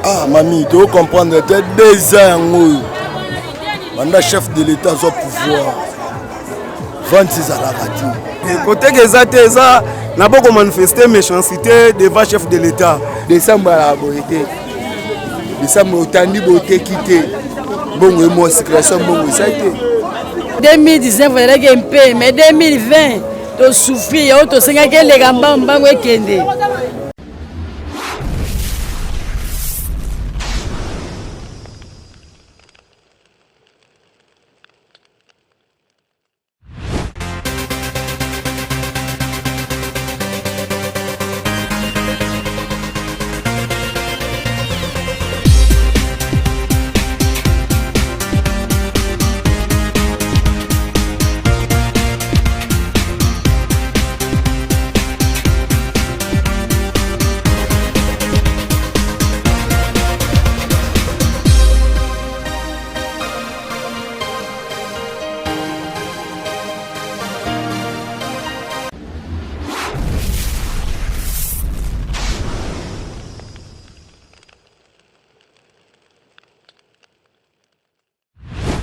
Ah mami, to comprendre te 2 ans yango oyo. Banda chef de l'État azwa pouvoir. Vente ezalaka te. Koteka eza te, eza na boko manifester méchanceté devant chef de l'État. Décembre alaka boye te. Décembre otandi boteki te. Mbongo emwa circulation mbongo eza te. 2019 ezalaki mpe mais 2020 tosouffrir yango tosengaki eleka mbangu mbangu ekende.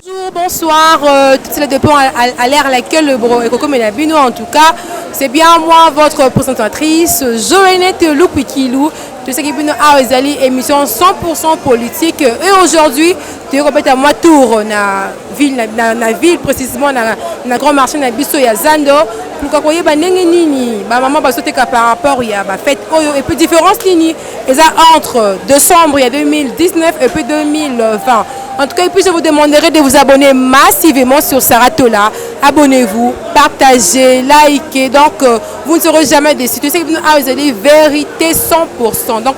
Bonjour, bonsoir, tout cela dépend à l'heure à laquelle le bro et Bino. En tout cas, c'est bien moi, votre présentatrice, Joënette Loupikilou, de ce qui est Awa émission 100% politique. Et aujourd'hui, tu es à moi tour na ville, na ville précisément na grand marché na biso ya Zando. Pour koyeba ndenge nini ba maman bazoteka par rapport ya ba fête oyo et puis différence nini eza entre décembre ya 2019 et puis 2020. En tout cas, et puis je vous demanderai de vous abonner massivement sur Saratola. Abonnez-vous, partagez, likez. Donc, vous ne serez jamais déçus. Tu sais que vous allez vérité 100%. Donc,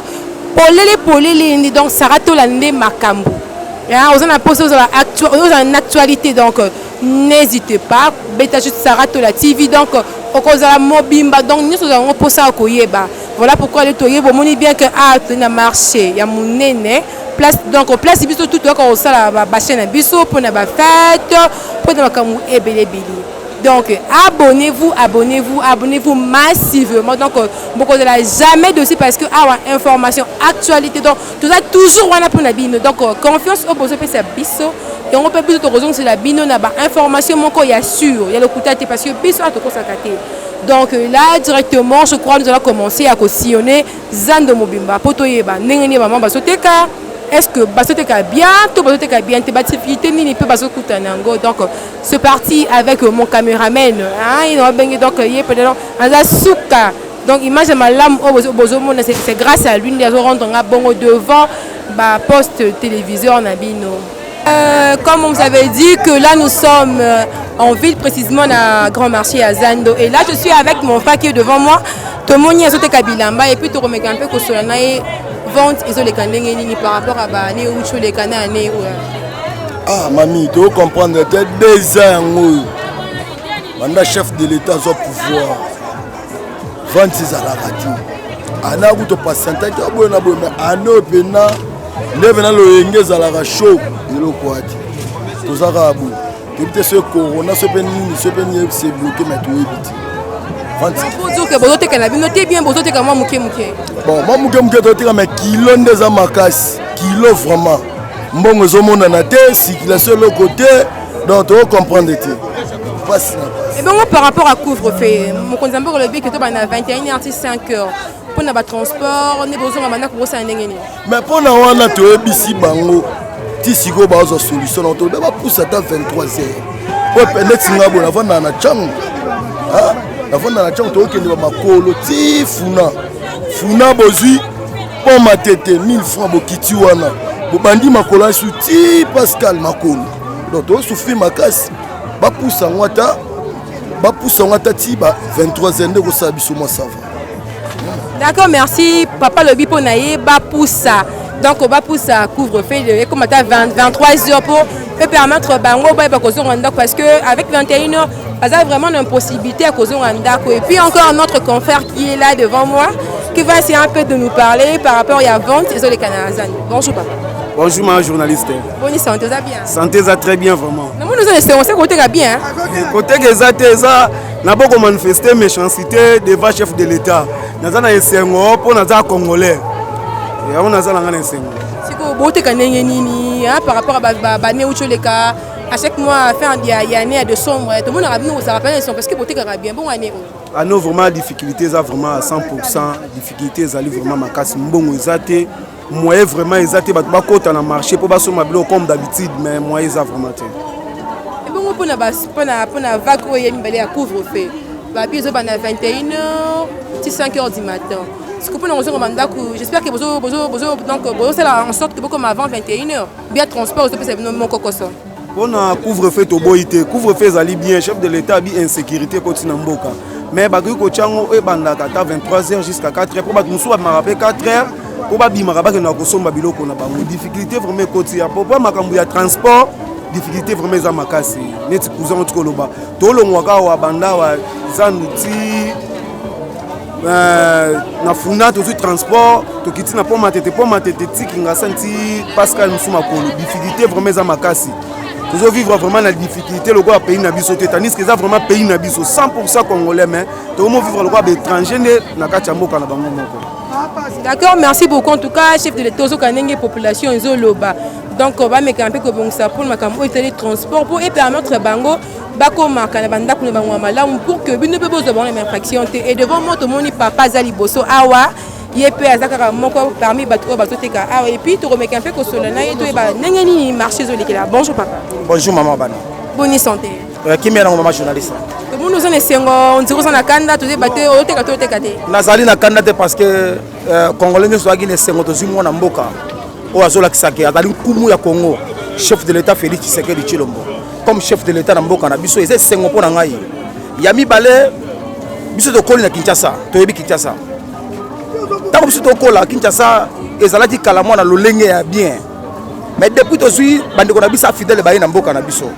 polele, polele, donc Saratola nde makambo. Hein, vous en avez posé, vous avez une actualité. Donc, n'hésitez pas. Beta juste Saratola TV. Donc, au cause de la mobimba. Donc, nous avons posé à Koyeba. Voilà pourquoi le toyé, vous montrez bien que, ah, tout a marché. Il y a mon nez, place donc place biso tout toyaka kosala bachaîne na biso mpona bafête mpona makambo ebele ebele. Donc abonnez-vous, abonnez-vous, abonnez-vous massivement. Donc bokozala jamais dessus parce que awa information, actualité, donc toza toujours wana mpona bino. Donc confiance oyo bozopesa biso yango mpe biso tokozongisela bino na bainformation moko ya sûr ya lokuta te, parce que biso awa tokosaka te. Donc là directement, je crois, nous allons commencer à sillonner Zando mobimba po toyeba ndenge nini bamama bazoteka. Est-ce que bazoteka bien to bazoteka bien te, badifficulté nini mpe bazokutana yango. Donc c'est parti avec mon caméraman, hein, il bengi. Donc ye peut-être aza suka, donc image ya malamu oyo bozomona, c'est grâce à lui nde azorendre nga bongo devant ba poste téléviseur na bino. Comme on vous avait dit que là nous sommes en ville, précisément à Grand Marché à Zando, et là je suis avec mon frère qui est devant moi. Tomoni azoteka bilamba et puis tokomeka mpe kosola na ye vente ezoleka ndenge nini par rapport à baannée outi oleka na année oyo. Ah mami, to comprendre te 2 ans yango oyo banda chef de l'État azwa pouvoir, vente ezalaka te. Ana kuto patientaki aboye na boye, mais ane oyo mpena nde mpena loyenge ezalaka chaud, eloko ati toza kaka boye. Toyebi te soki corona, soki mpe nini, soki mpe nini se bloqué, mais toyebi te. Ozoke bozoteka na bino te bien, bozoteka mwa moke moke. Bon, mwa moke moke toteka, mais kilo nde eza makasi, kilo vraiment mbongo ezomonana te, circulation eloko te, donc tokocomprendre te, mpasi na mpasi. Ebongo par rapport à couvre-feu, mokonzi ya mboka olobi ke tobanda 21 h ti 5 heures mpona batransport nde bozonga bandako, bosala ndenge nini? Mais mpo na wana toyebisi bango ti sikoyo bazwa solution na tolobe bapusa ata 23 heures po neti nga boye navandaka na ntango, navandaka na ntango, tokokende bamakolo ti funa funa, bozwi mpo matete 1000 francs, bokiti wana bobandi makolo asu ti Pascal makolo. Donc tozosouffrir makasi, bapusa yango ata, bapusa yango ata ti ba 23 heures nde kosala biso mwa ça va. D'accord, merci papa. Lobi mpo na ye bapusa, donc bapusa couvre-feu ekoma ata 23 heures pour peut permettre bango bayeba kozonga ndako, parce que avec 21 heures baza vraiment na impossibilité ya kozonga ndako. Et puis encore notre confrère qui est là devant moi, qui va essayer un peu de nous parler par rapport ya vente ezoleka na Zando. Bonjour papa. Bonjour ma journaliste. Boni santé, oza bien? Santé eza très bien vraiment. Namoni oza na esengo se koteka bien. Koteka eza te, eza na boko manifester méchanceté devant chef de l'État. Naza na esengo mpo naza congolais. Yango naza na ngai na esengo. Sikoyo boteka ndenge nini par rapport à bane uti oleka? À chaque mois, fin ya année ya décembre, tomonaka bino kozalaka plein, parce que botekaka bien. Bongo année oyo? Ano vraiment difficulté eza vraiment à 100. Difficulté ezali vraiment makasi. Mbongo eza te, moyen vraiment eza te. Bato bakota na marché mpo basomba biloko comme d'habitude, mais moyen eza vraiment te. Ebongo mpona vague oyo ya mibale ya couvre-feu, babi ezobanda 21 heures ti 5 heures du matin. Siko mpona kozonga bandako, j'espère que donc bozosala en sorte que bokoma avant 21 heures bien. Transport ozopesa bino moko koso? Mpona couvre-feu, toboyi te. Couvre-feu ezali bien. Chef de l'État abi insécurité ekoti na mboka, mais bakoki kotia yango oyo ebandaka ata 23 heures jusqu'à 4 heures, mpo bato mosusu babimaka mpe 4 heures, mpo babimaka bakendaka kosomba biloko na bango. Difficulté vraiment ekoti ya po makambo ya transport. Difficulté vraiment eza makasi. Neti cousin oti koloba, tolongwaka awa, banda awa zandu ti na Funa, tozwi transport, tokiti na Pont Matete, Pont Matete ti Kingasani, ti Pascal mosu makolo. Difficulté vraiment eza makasi. Tozovivre vraiment na difficulté lokola pays na biso te, tandis que eza vraiment pays na biso, 100 congolais, mais tokomovivre lokola baétranger nde na kati ya mboka na bango moko. D'accord, merci beaucoup. En tout cas, chef de l'État, ozoka ndenge population ezoloba. Donc bameka mpe kobongisa mpona makambo oyo etali transport, mpo epermettre bango bakomaka na bandako na bango ya malamu, pour que bino mpe bozwa bango na infraction te. Et devant moi, tomoni papa aza liboso awa. Ye mpe aza kaka moko parmi bato oyo bazoteka awa. Et puis tokomeka mpe kosola na ye, toyeba ndenge nini marché ezolekela. Bonjour papa. Bonjour mama bana. Boni santé? Kimia nango, mama journaliste. Tomoni oza na esengo, on dirait oza na kanda. Toyeba te, oyoteka to oteka te? Nazali na kanda te, parce que congolais nyonso azalaki na esengo. Tozwi mwana mboka oyo azolakisaka azali nkumu ya Congo, chef de l'État Félix Tshisekedi Tshilombo, comme chef de l'État na mboka na biso. Eza esengo mpo na ngai. Ya mibale, biso tokoli na Kinshasa, toyebi Kinshasa. Ntango biso tokola, Kinshasa ezalaki kala mwana lolenge ya bien. Mais depuis tozwi bandeko na biso afidèle baye na mboka na biso,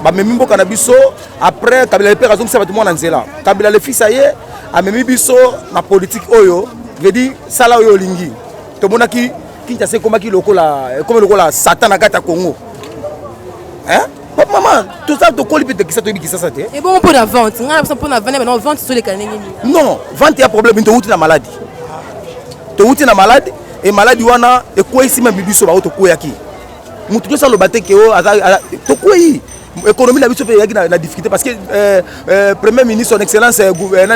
bamemi mboka na biso. Après Kabila le père azongisa bato mwana nzela. Kabila le fils aye, amemi biso na politique oyo veut dire sala oyo olingi. Tomonaki Kinshasa ekomaki lokola, ekomi lokola Satan na kati ya Congo, hein? Mama, toza tokoli mpe tekisa, toyebi Kisasa te. Ebongo mpona vente, ngai na biso mpona vente bana, vente ezoleka ndenge nini? Non, vente ya problème. Towuti na maladie, towuti na maladie, e maladie wana ekweyisi même biso bango. Tokweyaki, motu nyonso aloba te ke o tokwei. Économie na biso mpe eyaki na difficulté, parce que premier ministre, son excellence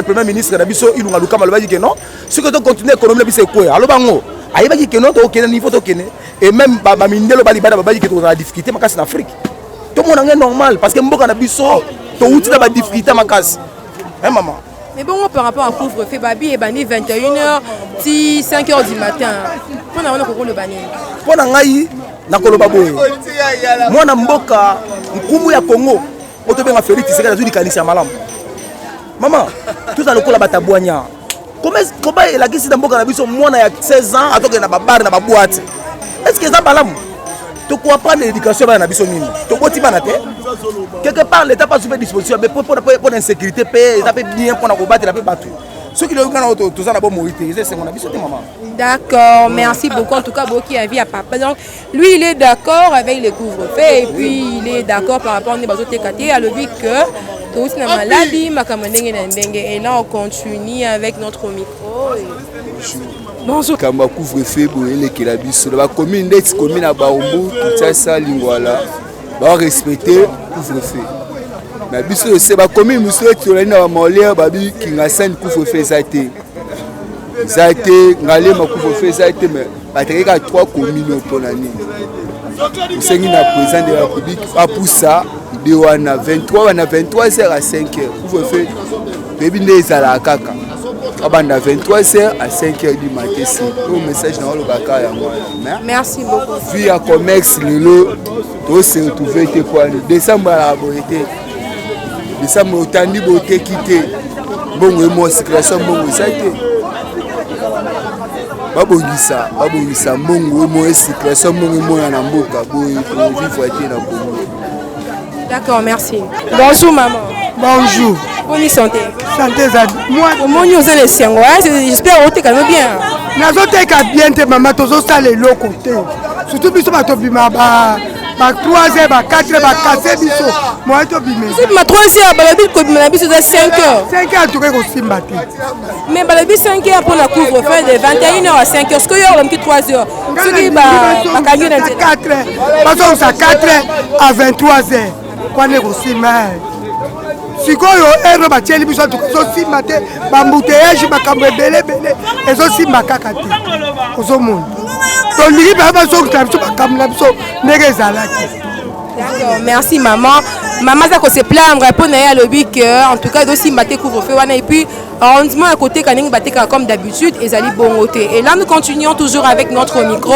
premier ministre na biso Ilunga Lukama alobaki ke non, soki tocontinue, économie na biso ekweya. Aloba ngo, ayebaki ke non, tokokende niveau tokende. Et même bamindelo balibanda babaki ke tokozala na difficulté makasi na Afrique. Tomona nge normal, parce que mboka na biso towuti na badifficulté makasi, hein mama. Mais bongo par rapport à couvre-feu, babi ebandi 21h ti 5h du matin, mpona wana kokoloba nini? Mpo na ngai, nakoloba boye: mwana mboka, nkumu ya Congo oyo tobenga Félix Tshisekedi azwi likanisi ya malamu. Mama, tozala lokola bato ya bwanya. Koma elakisi na mboka na biso, mwana ya 16 ans atokende na babar, na baboîte? Est ce que eza malamu? Tokoapprendre éducation bana na biso nini? Toboti bana te. Quelque part, l'État pas mpe disposition mpona insécurité mpe eza mpe bien mpona kobatela mpe bato. Soki loyoki ngana, toza na bomoi te, eza esengo na biso te, mama. D'accord, merci beaucoup. En tout cas, beaucoup avis à papa. Donc, lui, il est d'accord avec les couvre-feu et puis il est d'accord par rapport à bazo tekate, alobi que tout na maladie, makambo ndenge na ndenge. Et là, on continue avec notre micro. Bonjour. Likambo ya couvre-feu boye elekela biso na bacommune, ndeti commune na Barumbu, Kinshasa, Lingwala, barespecte couvre-feu. Na biso ese bacommune mosusu eti tolali na bamolière, babi Kingasani couvre-feu eza te, eza te. Ngaliema couvre-feu eza te, mais batekaki kaka trois commune. Mpona nini? Osengi na président de la République apusa ide wana 23 wana, 23 heures à 5 heures couvre-feu. Toyebi nde ezalaka kaka abanda 23 heures à 5 heures du matin. Si oyo message na olobaka yango wana. Merci beaucoup. Vie ya commerce lelo, tose retrouve te. Po ani décembre alaka boye te. Décembre otandi boye, oteki te, mbongo emo circulation, mbongo eza te. Babongisa, babongisa mbongo emo circulation, mbongo emona na mboka boye, tovivre te na Congo. D'accord, merci. Bonjour maman. Bonjour. Boni santé? Santé eza moi. Omoni oza na esengo, j'espère oteka no bien. Nazoteka bien te mama, tozosala eloko te. Surtout biso bato bima. Ba 3 heures, ba 4 heures, bakase biso, moyen tobima. Tozobima 3 heures, balobi kobima na biso eza 5 heures. 5 heures tokoki kosimba te. Mais balobi 5 heures mpona couvre-feu, de 21 heures à 5 heures. Soki oyo olamuki 3 heures, soki bakangi na nzela. 4 heures, bazongisa 4 heures à 23 heures, wana ekosimba. Sikoyo heure batieli biso, atuka ezosimba te. Baembouteillage, makambo ebele ebele, ezosimba kaka te. Ozomona, tolingi mpenza bazongisa biso makambo na biso ndenge ezalaki. D'accord, merci maman. Maman aza se plaindre mpo na ye, alobi que en tout cas ezosimba te couvre-feu wana, et puis rendement ya koteka ndenge batekaka comme d'habitude ezali bongo te. Et là, nous continuons toujours avec notre micro,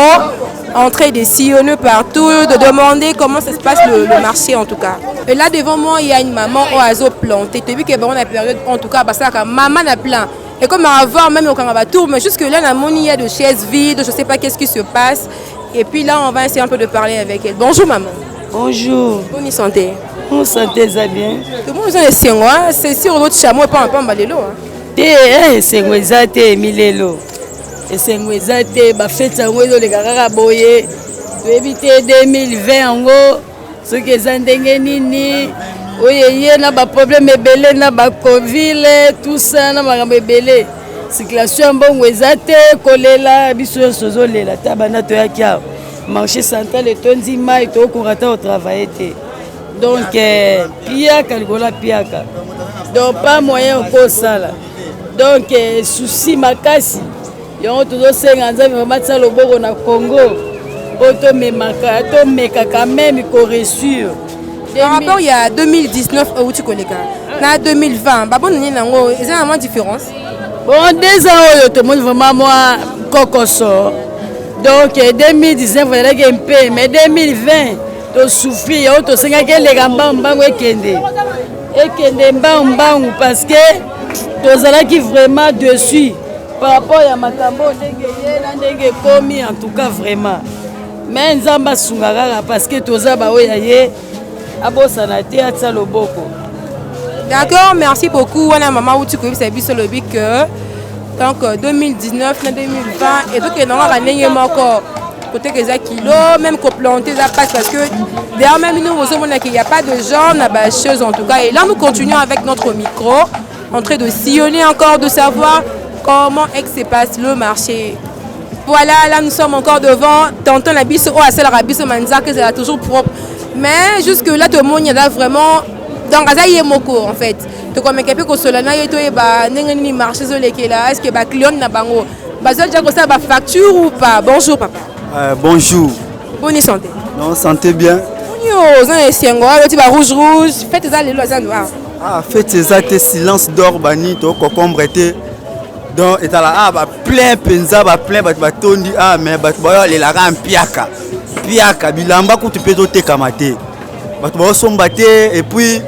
en train de sillonner partout, de demander comment ça se passe le marché en tout cas. Et là, devant moi, il y a une maman oyo azo planter. Toyebi que bango na période, en tout cas basalaka mama na plein et comme avant même okanga batour, mais jusque là namoni il y a de chaises vides, je sais pas qu'est-ce qui se passe. Et puis là, on va essayer un peu de parler avec elle. Bonjour maman. Bonjour. Bonne santé? Bonne santé, eza bien. Tout le monde eza esengo, c'est sûr, l'autre chameau epa pamba lelo. Te, esengo eza te. Milelo, esengo eza te. Bafeti yango ezoleka kaka boye, toyebi te 2020 yango soki eza ndenge nini. Oyo eye na baproblème ebele, na bacovid, tout ça, na makambo ebele. Circulation ya mbongo eza te. Kolela, biso nyonso tozolela. Ta banda toyaki awa, marché central etondi mai, tokokoka ta kotravailler te. Donc piaka likolo ya piaka, donc pas moyen okosala. Donc souci makasi yango. Tozosenga Nzambe vraiment tia loboko na Congo mpo tomemaka, tomekaka même koréussir. Par rapport ya 2019 outi koleka na 2020, babona nini yango? Eza na mwa différence? Bon, 2 ans oyo tomoni vraiment mwa kokoso. Donc 2019 ezalaki mpe, mais 2020 tosouffrir. Yango tosengaki eleka mbangu mbangu, ekende, ekende mbangu mbangu, parce que tozalaki vraiment dessus par rapport ya makambo ndenge ye na ndenge ekomi. En tout cas vraiment, mais Nzambe asunga kaka, parce que toza baoyo ya ye, abosana te, atia loboko. D'accord, merci beaucoup. Wana mama uti koyebisa biso, lobi que donc 2019 na 2020 ezokende kaka ndenge moko. Koteka eza kilo, même koplanter eza passe, parce que derrière même nous ozomona qu'il y a pas de gens na bachaise en tout cas. Et là, nous continuons avec notre micro, en train de sillonner encore, de savoir comment est-ce que se passe le marché. Voilà, là nous sommes encore devant tonton na biso oyo asalaka biso manzaka ezala toujours propre, mais jusque là tomoni aza vraiment, donc aza ye moko en fait. Tokomeka mpe kosola na ye, toyeba ndenge nini marché ezolekela, est ce que baclient na bango bazwa déjà kosala bafacture ou pas. Bonjour papa. Bonjour. Bonne santé? Non, santé bien. Boni, oza na esengo, aloti ba rouge rouge, fête eza lelo, aza noir. Ah, fête eza te, silence d'or bani to concombre te. Donc ezala ah ba plein mpenza, ba plein, bato batondi. Ah, mais bato bayolelaka mpiaka piaka, bilamba kutu mpe ezotekama te, bato baosomba te. Et puis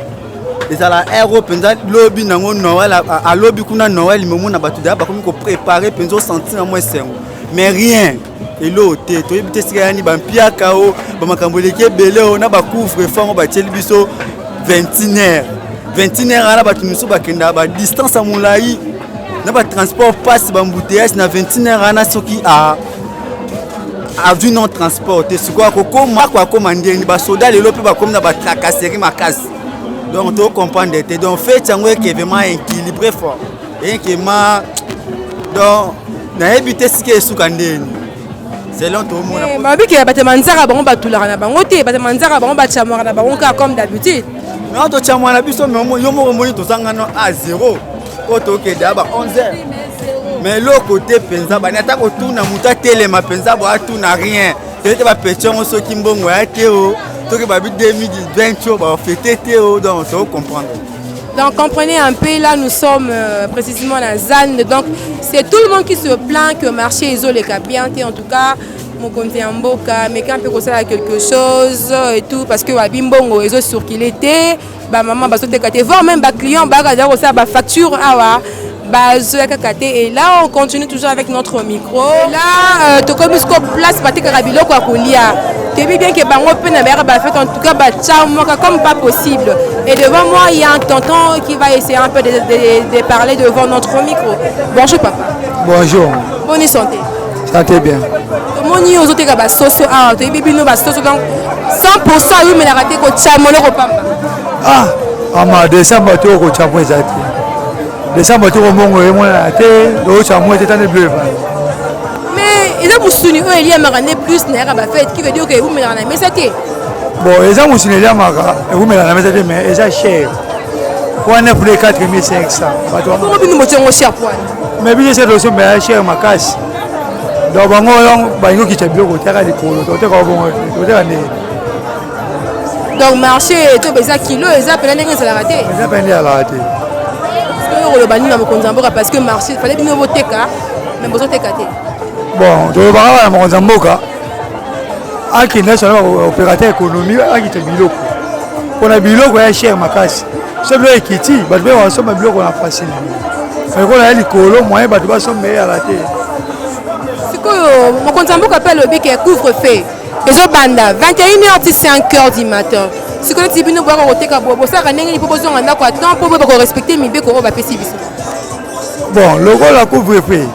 ezala heure oyo mpenza, lobi nango Noël, alobi kuna Noël, memona bato deya bakomi kopréparer mpenza, osentir na mwa esengo, mais rien, eloo te. Toyebi te esika yani bampiaka o bamakambo eleki ebele o na bacouvre-feu yango batieli biso 21 heures. 21 heures wana, bato mosusu bakendaka badistance ya molai na batransport, passe baembouteillage na 21 heures wana. Soki azwi non transport te, sikoyo akokoma, ako akoma ndeni? Basoda lelo mpe bakomi na batracasserie makasi, donc tocomprendre te. Donc fête yango eke vraiment équilibré fort, ekema. Donc nayebi te sika esuka ndeni selon tomona. Balobi ke bato ya manzaka bango batulaka na bango te, bato ya manzaka bango bachamwaka na bango kaka comme d'habitude. Non, tochamwa na biso, mais yo moko omoni tozanga no a 0 oyo tokende ya ba 11 heures, mais eloko te mpenza. Bani ata kotuna moto atelema mpenza bo atuna rien te bapeti yango. Soki mbongo ya te o soki babi 2020 oyo bafete te o, donc tocomprendre. Donc comprenez un peu, là nous sommes précisément à Zan. Donc c'est tout le monde qui se plaint que marché ezoleka bien. En tout cas, mokonzi ya mboka meka mpe kosala quelque chose et tout, parce que babi mbongo ezocirculer te, bamama bazoteka te, voire même baclient bayaka deja kosala bafacture awa, bazoya kaka te. Et là, on continue toujours avec notre micro. Là tokomi siko place batekaka biloko ya kolia. Toyebi bien ke bango mpe na bayaka bafete, en tout cas batiamwaka comme pas possible. Et devant moi, il y a un tonton qui va essayer un peu de parler devant notre micro. Bonjour papa. Bonjour. Bonne santé? Santé bien. Tomoni yo ozoteka basoso awa, toyebi bino basoso donc 100% ayumelaka te kotya monoko pamba. Ah, ama décembre to kotya mpo eza te. Décembre to komongo emonana te, tokotya mpo te tande bleu evandi. Mais eza mosuni oyo eliamaka nde plus na yaka bafete qui veut dire que ewumelaka na mesa te. Bon, eza mosuni eliamaka ewumelaka na mesa te mais eza cher. Wana plus 4500. Bato bongo bino botya yango cher poana. Mais biso cher tosomba ya cher makasi. Donc bango balingi okitya biloko tiaka likolo toteka bongo toteka ndenge. Donc marché to eza kilo eza pena ndenge ezalaka te. Eza pena ndenge ezalaka te. Sikoyo koloba nini na mokonzi ya mboka parce que marché fallait bino boteka mais bozoteka te. Bon tolobaka kaka na mokonzi ya mboka akende sona opérateur économie akita biloko mpona biloko ya cher makasi so biloko ekiti bato mpe basomba biloko na facile lokola ya likolo moyen bato basomba eyala te. Sikoyo mokonzi ya mboka mpe alobi ke couvre feu ezobanda 21 h ti 5 h du matin. Sikoyo neti bino boyaka koteka boye bosalaka ndenge nini mpo bozonga ndako ya temps mpo boyeba korespecte mibeko oyo bapesi biso? Bon, lokola couvre feu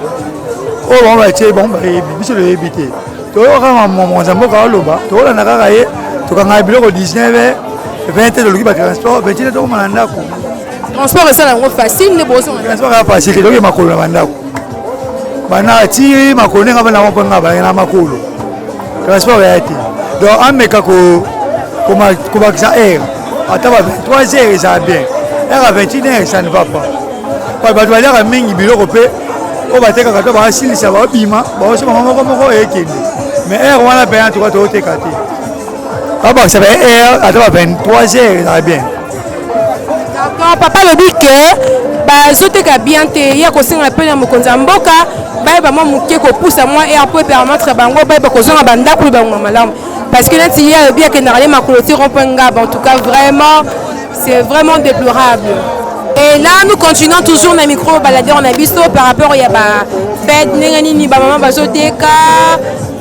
oyo bango batie, bango bayebi, biso toyebi te. Toyoka kaka mokonzi ya mboka aloba, tokolanda kaka ye. Tokangaka biloko 19 20, toluki batransport 21, tokoma na ndako. Transport esala yango facile nde bozonga? Transport kaka facile te, toki makolo na bandako bana ti makolo ndenge bana mpo nga bana na makolo, transport ya te. Donc ameka kobakisa heure ata ba 23 heures ezala bien. Heure ya 21 heures, ça ne va pas. Bato baliaka mingi biloko mpe oyo batekaka to basilisa, babima, baosomba moko moko ekende. Mais heure wana mpe en tout cas tooteka te. Babakisa ba heure ata ba 23 heures ezala bien. D'accord, papa alobi ke bazoteka bien te, ye akosenga mpe na mokonzi ya mboka bayeba mwa moke kopusa mwa heure mpo epermettre bango bayeba kozonga bandako bango malamu, parce que neti ye alobi akendaka nde makolo ti rond point Ngaba. En tout cas vraiment, c'est vraiment déplorable. Et là, nous continuons toujours na micro baladeur na biso par rapport ya ba fête, ndenge nini ba maman bazoteka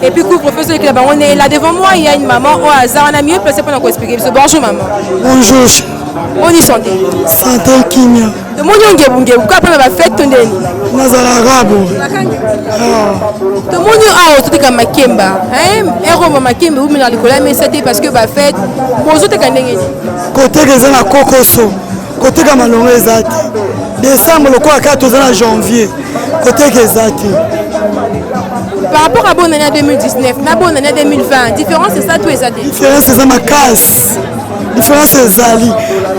et puis couvre feu ekela bango. Ne là devant moi, il y a une maman oyo aza wana mieux placée mpona koexpliquer biso. Bonjour maman. Bonjour. Boni santé? Santé kimia. Tomoni yo ngebungebu kaka mpona bafete to ndeni? Nazalaka boye. Tomoni awa ozoteka makemba eroma, makemba eumela likolo ya mesa te parce que bafete. Bozoteka ndenge nini? Koteka eza na kokoso, koteka malongo eza te. Décembre lokola kaka toza na janvier, koteka eza te. Par rapport à bonne année 2019 na bonne année 2020, différence eza to eza te? Différence eza makasi, différence ezali.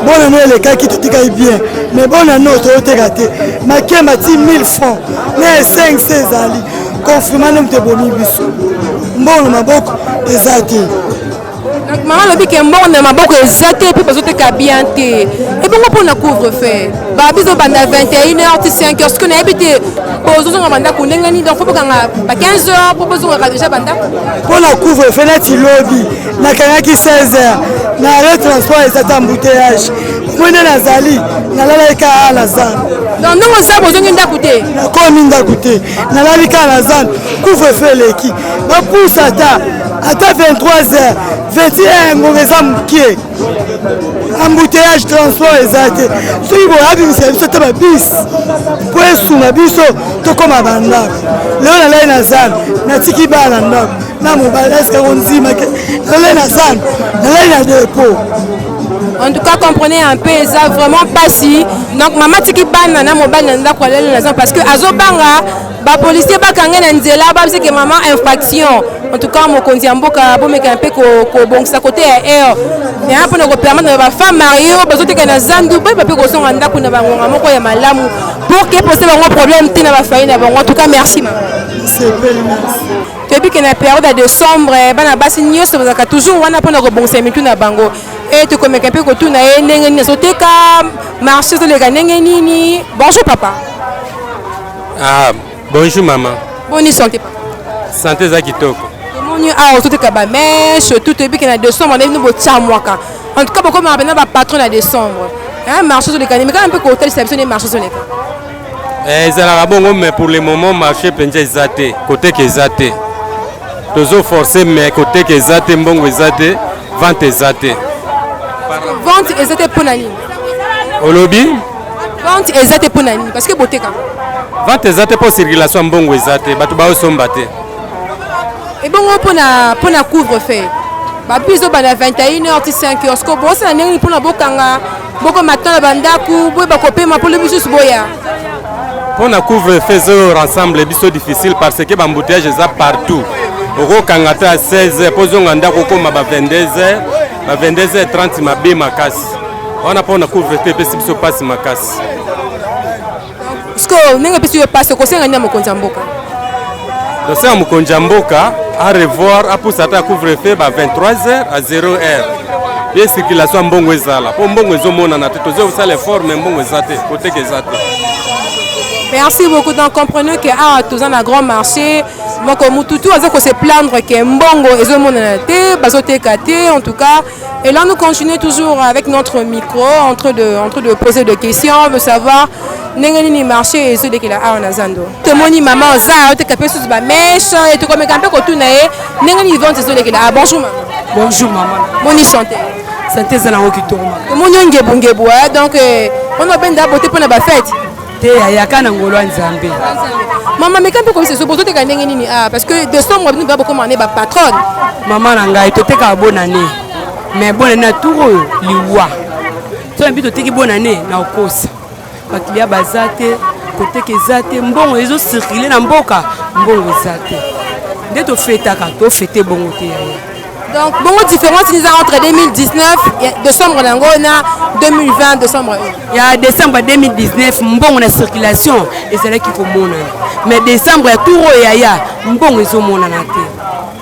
Bonne année elekaki totikaki bien, mais bonne année oyo toyoteka te. Makemba ti 1000 francs na 5 se ezali confinement nde moto ebomi biso, mbongo na maboko eza te. Donc mama alobi ke mbongo na maboko eza te mpe bazoteka bien te. Ebongo mpona couvre feu babiso banda 21 heures ti 5 heures, soki nayebi te bozozonga bandako ndenge nini? Donc fo bokanga ba 15 heures mpo bozongaka déjà bandako. Mpona couvre feu, neti lobi nakangaki 16 heures na arrêt transport eza ta embouteillage moi nde nazali nalalaki kaka na zando. Donc ndenge oza bozongi ndako te? Nakomi ndako te, nalali kaka na zando. Couvre feu eleki, bapusa ata 23 heures, 21 ngonga eza mokie, embouteillage, transport eza te. Soki boye abimisa biso te babisi mpo esunga biso tokóma bandako. Lelo nalali na zando, natiki bana na ndako na mobali eske kondima ke nalali na zando, nalali na dépôt. En tout cas, comprenez un peu, eza vraiment pasi. Donc mama tiki bana na mobali na ndako, alali na zando parce que azobanga bapolisier bakange na nzela babiseke mama infraction. En tout cas mokonzi ya mboka bomeka mpe kobongisa kote ya air ya mpona kopermettre na bafemme marie oyo bazoteka na zandu bayeba mpe kozonga ndako na bangonga moko ya malamu pour ke pose bango problème te na bafayi na bango. En tout cas merci mama. Toyebi ke na période ya décembre bana basi nyonso bazalaka toujours wana mpona kobongisa mitu na bango e tokomeka mpe kotuna ye ndenge nini azoteka, marché ezoleka ndenge nini. Bonjour papa. Ah, bonjour maman. Boni santé papa? Santé eza kitoko. Tomoni awa ozoteka bamèche tout. Toyebi ke na décembre nde bino botiamwaka. En tout cas bokomaka mpena bapatron na décembre. Marché ezoleka nini? Kaka mpe kotalisa biso nde marché ezoleka. Ezalaka bongo, mais pour le moment marché mpenza eza te, koteka eza te. Tozoforce mais koteka eza te, mbongo eza te, vente eza te. Vente eza te mpo na nini? Olobi? Vente eza te mpo na nini? Parce que boteka. Vente eza te mpo circulation ya mbongo eza te, bato baosomba te. Ebongo mpona mpona couvre feu babi ezobanda 21 heures ti 5 heures, siko bosala ndenge nini mpona bokanga bokoma temps na bandako, boyeba kopema mpo lobi lisusu boya? Mpona couvre feu ezo rassemble biso difficile parce que baembouteillage eza partout. Okokanga ata 16 heures mpo ozonga ndako, okóma ba 22 heures, ba 22 heures 30, mabe makasi wana. Mpona couvre feu epesi biso mpasi makasi. Siko ndenge epesi yo mpasi, okosenga nini ya mokonzi ya mboka? Tosenga mokonzi ya mboka a revoir, apusa ata couvre feu ba 23 heures à 0 heure, ye circulation ya mbongo ezala, mpo mbongo ezomonana te. Tozosala effort mais mbongo eza te, koteka eza te. Merci beaucoup. Donc comprenez que ah, toza na grand marché moko, mututu aza ko se plaindre que mbongo ezomonana te, bazoteka te en tout cas. Et là, nous continuons toujours avec notre micro en train de poser des questions. On veut savoir ndenge nini marché ezolekela awa na zando. Tomoni mama oza oteka mpe susu bamèches, tokomeka mpe kotuna ye ndenge nini vente ezolekela. Ah, bonjour mama. Bonjour mama. Boni santé? Santé eza nango kitoko mama. Tomoni yo ngebungebu, donc wana obenda bote mpona bafête? Te, ayaka na ngolo ya Nzambe. Mama, meka mpe kobisa so bozoteka ndenge nini? Ah, parce que décembre bino ba bokoma ne bapatronne. Mama na ngai, totekaka bonane, mais bonane na tour oyo liwa so na mbi. Toteki bonane na okosa, baclient baza te, koteka eza te, mbongo ezocircule na mboka, mbongo eza te. Nde tofetaka, tofete bongo te yaya. Donc bongo différence eza entre 2019 décembre nango na 2020 décembre? Ya décembre 2019, mbongo na circulation ezalaki komonana, mais décembre ya tour oyo yaya, mbongo ezomonana te.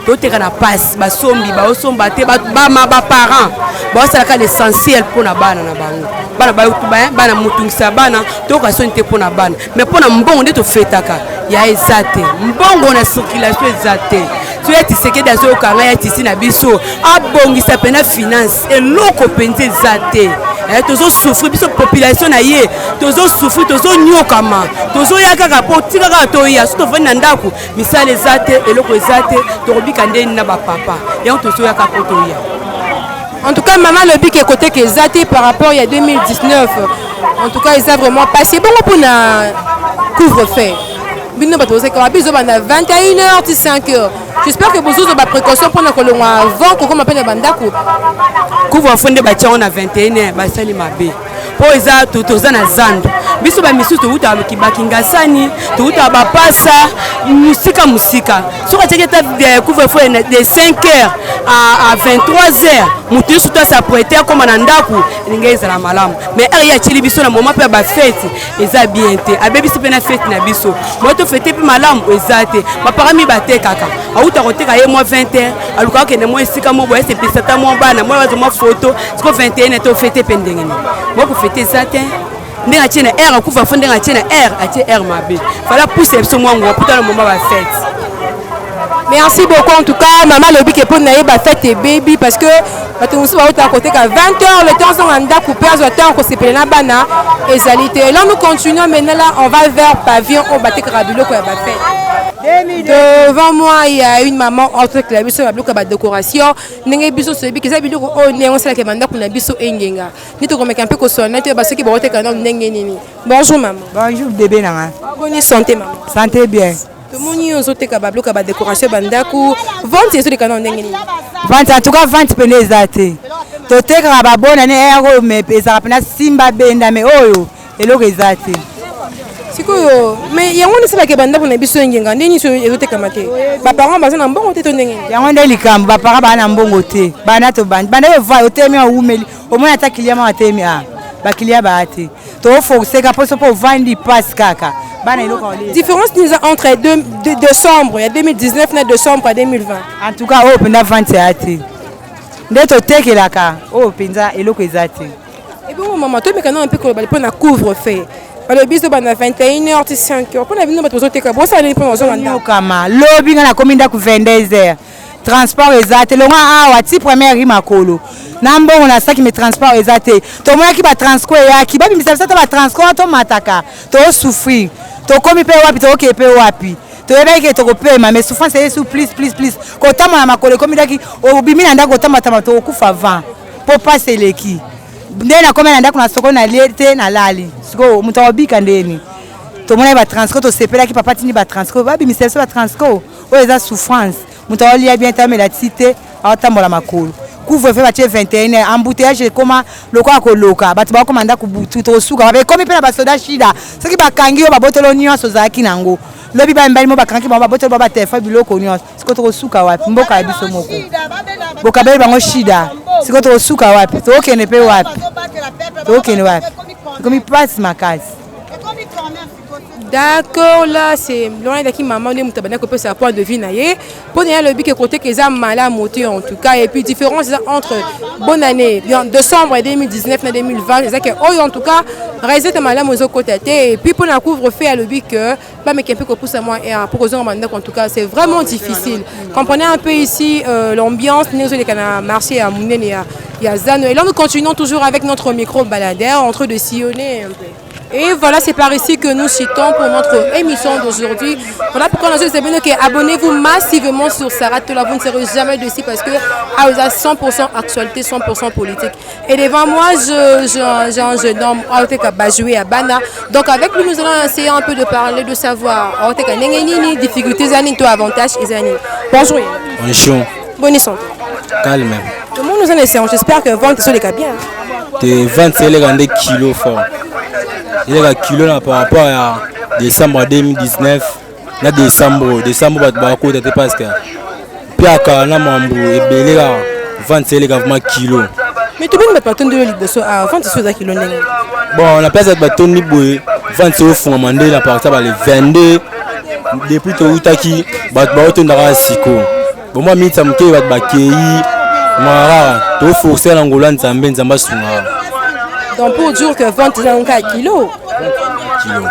Toteka na pasi, basombi baosomba te. Bama baparent baosalaka l'essentiel mpona bana na bango, bana bana motungisa bana, toyoka soni te mpona bana, mais mpona mbongo nde tofetaka ya eza te, mbongo na circulation eza te. So ya Tisekedi azoyoka ngai, ya tisi na biso, abongisa mpena finance, eloko mpenza eza te. Tozosouffrir, biso population na ye tozosouffrir, tozonyokama, tozoya kaka mpo tika kaka toya. So tovandi na ndako, misala eza te, eloko eza te, tokobika ndeni na bapapa? Yango tozoyaka mpo toya. En tout cas, mama alobi ke koteka eza te par rapport ya 2019. En tout cas, eza vraiment passé bongo. Mpona couvre feu, bino bato bozalaka biso banda 21 heures ti 5 heures, j'espère que bozozwa baprécaution mpona kolongwa avant kokoma mpe na bandako. Couvre feu nde batia yango na 21 heures, basali mabe, mpo eza toza na zando. Biso bamisusu towutaka bakingasani, towutaka bapasa mosika mosika. Soki atiaki ata couvre feu de 5 heures à 23 heures, moto nyonso to as'apprêter akóma na ndako, elingi ezala malamu. Mais heure ye atieli biso na moment mpe ya bafête, eza bien te, abebisi mpe na fête na biso. Mo tofete mpe malamu eza te. Baparent batekaka, auta koteka ye mwa 20 heures, alukaka okende mwa esika mo boye, esepelisa ata mwa bana mwa bazwa mwa foto. Siko 21 tofete mpe ndenge nini? Mo kofete eza te. Ndenge atie na heure akufa fo, ndenge atie na heure, atie heure mabe. Fala pousse biso mwa ngonga puta na moment bafête. Merci beaucoup. En tout cas, mama alobi ke mpo na ye bafête ebebi, parce que bato mosusu bautaka koteka 20 heures, le temps azonga ndako mpe azwa temps kosepela na bana ezali te. Là, nous continuons maintenant. Là, on va vers pavillon oyo batekaka biloko ya bafête. Devant moi, il y a une maman otekela biso ya biloko ya badécoration. Ndenge biso toyebi eza biloko oyo ndenge osalaka bandako na biso engenga, nde tokomeka mpe kosolola te basoki baoteka nano ndenge nini. Bonjour maman. Bonjour bébé na nga. Boni santé, mama? Santé bien. Tomoni ozoteka babiloko ya badécoration ya bandako. Vente ezoleka nano ndenge nini? Vente, en tout cas vente pene eza te. Totekaka babonane ere oyo, mais ezalaka mpena simba benda, mais oyo eloko eza te. Sikoyo, mais yango nde esalaka bandako na biso engenga. Ndenge nini ezotekama te? Baparent baza na mbongo te to ndenge nini? Yango nde likambo, baparent baa na mbongo te. Bana tobandi banda eva, otemi, awumeli, omoni ata client moko atemi, a baclient baa te. Toforce ka mposo mpo ovandi mpasi kaka bana eloko. Différence nini eza entre décembre ya 2019 na décembre ya 2020? En tout cas, oyo mpenza vente ya te. Nde totekelaka oyo mpenza eloko eza te. Ebongo mama, tomeka nano mpe koloba mpo na couvre feu. Balobi biso banda 21 heures ti 5 heures. Mpona bino bato bozoteka, bosala nini mpona ozonga ndako? Nyokama lobi nga nakomi ndako 22 heures, transport eza te. Longwa awa ti première ri, makolo na mbongo na saki, mais transport eza te. Tomonaki batransco eyaki, babimisa biso ata batransco wana tomataka. Tosouffrir, tokomi mpe wapi, tokokee mpe wapi? Toyebaki ke tokopema, mais souffrance eye su plus plus plus. Kotambola makolo ekomi daki, obimi na ndako kotambatamba, tokokufa avant mpo pasi eleki. Nde nakomi na ndako na soko, nalie te, nalali. Sikoyo moto akobika ndeni? Tomonaki batransco, tosepelaki, papa tindi batransco, babimisa biso batransco. Oyo eza souffrance. Moto aolia bien te, amela ti te, aotambola makolo. Couvre-feu batie 21 heures, embouteillage ekoma lokola koloka, bato bakoma ndako butu, tokosuka wapi? Ekomi mpe na basoda shida, soki bakangi yo babotolo nyonso ozalaki nango, lobi ba mibali mo bakangaki bango babotolo bango batelefone biloko nyonso, sikoyo tokosuka wapi? Mboka ya biso moko bokabeli bango shida, sikoyo tokosuka wapi? Tokokende mpe wapi? Tokokende wapi? Ekomi mpasi makasi. D'accord, là c'est loin ezalaki maman nde moto abandaki kopesa point de vue na ye mpo na ye alobi ke koteka eza malamu te en tout cas et puis différence eza entre bonne année bien décembre 2019 na 2020 eza ke oyo en tout cas recette malamu ezokota te et puis mpo na couvre feu alobi ke bameka mpe kopusa mwa air mpo kozonga bandako en tout cas c'est vraiment difficile. Comprenez un peu ici l'ambiance ndenge ezoleka na marché ya monene ya Zano. Et là nous continuons toujours avec notre micro baladeur en train de sillonner un peu. Et voilà, c'est par ici que nous citons pour notre émission d'aujourd'hui. Voilà pourquoi nous vous avons que abonnez-vous massivement sur Sarah Tola. Vous ne serez jamais dessus parce que ah, vous avez 100% actualité, 100% politique. Et devant moi, j'ai un jeune homme, Bajoué à Bana. Donc avec lui, nous allons essayer un peu de parler, de savoir. Difficultés, toi, avantages et années. Bonjour. Bonjour. Bonne santé. Calme. Tout le monde nous en essaie. J'espère que vente sur les cas bien. Te vente eleka nde kilo fort, eleka kilo na par rapport ya décembre 2019 na décembre. Décembre bato bakota te parce que mpiaka na mambo ebele kaka. Vente eleka vraiment kilo. Mais toboni bato batondi oyo liboso awa, vente so eza kilo ndenge? Bon, na place bato batondi boye, vente ofungama nde na partir bale 22. Depuis toutaki, bato baotondaka siko bomwa miniti ya moke, bato bakei mwa kaka toforce na ngolo ya Nzambe, Nzambe asungaka. Donc pour dire que vente eza kaka kilo? Kilo.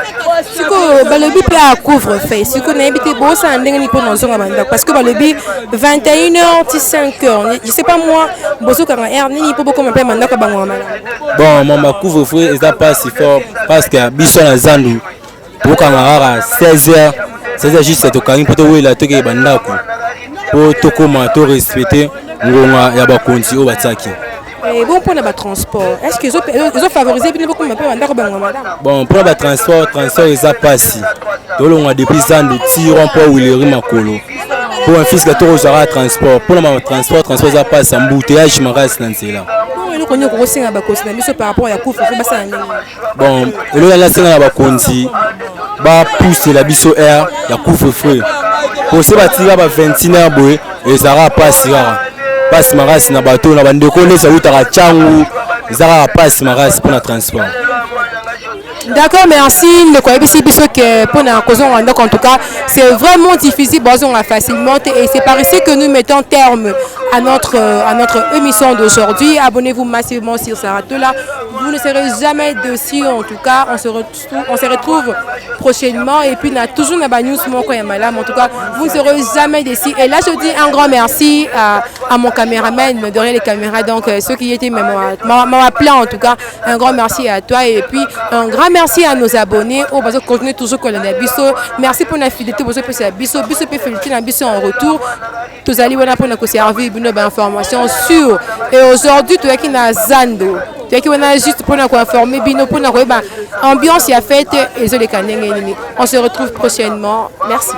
Sikoyo balobi mpe ya couvre feu, sikoyo nayebi te bosala ndenge nini mpona ozonga bandako, parce que balobi 21 heures ti 5 heures. Je sais pas moi, bozokanga heure nini mpo bokoma mpe bandako ya bango ya malamu? Bon, mama, couvre feu eza mpasi fort parce que biso na zandu tokanga kaka 16 heures, 16 heures juste tokangi mpo towela, tokeye bandako mpo tokóma torespecte ngonga ya bakonzi oyo batiaki. Bon, mpona batransport, est ce que ezofavoriser bino bokoma mpe bandako bango malamu? Bon, mpona batransport, transport eza mpasi. Tolongwa depuis zandu ti rond point Huilerie makolo mpo bafiske tokozwaka transport. Mpona batransport, transport eza mpasi, embouteillage makasi na nzela. Bongo eloko nini okokosenga bakonzi na biso par rapport ya couvre feu? Basala ndenge? Bon, eloko yango asenga na bakonzi, bapusela biso heure ya couvre feu po se batika ba 21 heure boye, ezalaka mpasi kaka, mpasi makasi na bato na bandeko neti awutaka ntangu, eza kaka mpasi makasi mpona transport. D'accord, merci. Ndeko ayebisi biso que mpona kozonga ndako, en tout cas, c'est vraiment difficile, bozonga facilement. Et c'est par ici que nous mettons terme à notre émission d'aujourd'hui. Abonnez-vous massivement sur Saratola. Vous ne serez jamais déçus. En tout cas, on se retrouve prochainement. Et puis, on a toujours na news moko ya malamu. En tout cas, vous ne serez jamais déçus. Et là, je dis un grand merci à mon caméraman derrière les caméras. Donc, ceux qui étaient même m'a plein, en tout cas, un grand merci à toi. Et puis, un grand merci à nos abonnés. Oh, parce que continuez toujours kolanda biso. Merci pour la fidélité. Vous avez biso, biso pe fidélité na biso en retour. Tozali wana mpona koservir bino bainformation sûre. Et aujourd'hui, toyaki na zando, toyaki wana juste mpona koinformer bino, mpona koyeba ambiance ya fête ezoleka ndenge nini. On se retrouve prochainement, merci.